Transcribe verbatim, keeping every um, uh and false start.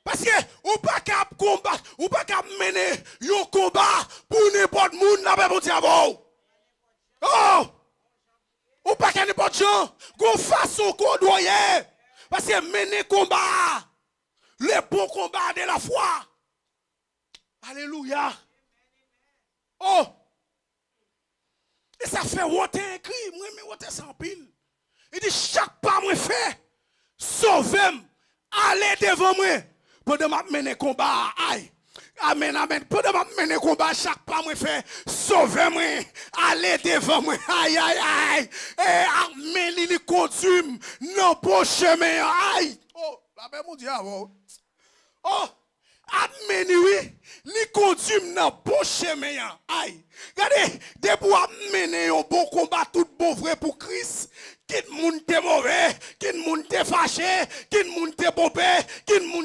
Paske ou pa ka ap konbat, ou pa ka ap mennen yon konba pou nenpòt moun, lapè Bondye avè w. Oh! Ou pa ka nenpòt jan, gon fason ke w dwe ye. Paske mennen konba a, le bon konba de la fwa. Alelouya. Oh! E sa fè Wòtè ekri, mwen renmen Wòtè sa anpil. Li di, chak pa mwen fè, sove m, ale devan mwen, pandan m ap mennen konba a, ay. Amèn, amèn. Pandan m ap mennen konba, chak pa mwen fè, sove mwen, ale devan mwen, ay, ay, ay. E, amèn, li, li kondui m nan bon chemen an, ay. Oh, lapè Bondye avè w. Oh, amèn, wi. Li kondui m nan bon chemen an. Ay, gade, depi w ap mennen yon bon konba tout bon vre pou Kris, kit moun te move, kit moun te fache, kit moun te ponpe, kit moun